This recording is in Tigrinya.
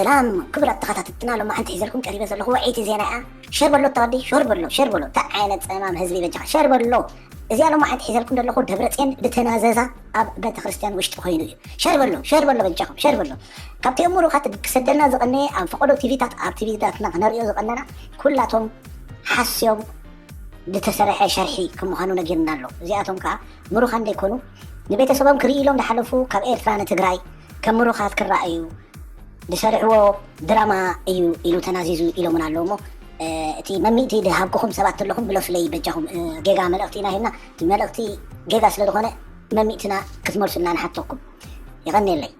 ሰላም ክቡራት ተኸታተልትና፣ ሎማዓንቲ ሒዘልኩም ቀሪበ ዘለኹ ውዕይቲ ዜና እያ። ሸር በሎ ተወዲ፣ ሸር በሎ፣ ሸር በሎ። እንታይ ዓይነት ጸማም ህዝቢ በጃኻ፣ ሸር በሎ። እዚኣ ሎማዓንቲ ሒዘልኩም ዘለኹ ደብረጽዮን ዝተናዘዛ ኣብ ቤተክርስትያን ውሽጢ ኮይኑ እዩ። ሸር በሎ፣ ሸር በሎ በጃኹም፣ ሸር በሎ። ካብቲኦም ምሩኻት ክሰደልና ዝቐነየ ኣብ ፈቐዶ ቲቪታት፣ ኣብ ቲቪታትና ክነርእዮ ዝቐነና ኩላቶም ሓስዮም ዝተሰርሐ ሸርሒ ከም ምዃኑ ነጊርና ኣሎ። እዚኣቶም ከዓ ምሩኻን ዘይኮኑ ንቤተሰቦም ክርኢ ኢሎም ዝሓለፉ ካብ ኤርትራ ንትግራይ ከም ምሩኻት ክረኣዩ ዝሰርሕዎ ድራማ እዩ ኢሉ ተናዚዙ ኢሎምና ኣለዉ። እሞ እቲ መሚእቲ ዝሃብኩኹም ሰባት ኣለኹም ብለሱለይ በጃኹም። ጌጋ መልእኽቲ ኢና ሂብና፣ እቲ መልእኽቲ ጌጋ ስለ ዝኾነ መሚእትና ክትመልሱልና ንሓተኩም። ይቐንየለይ።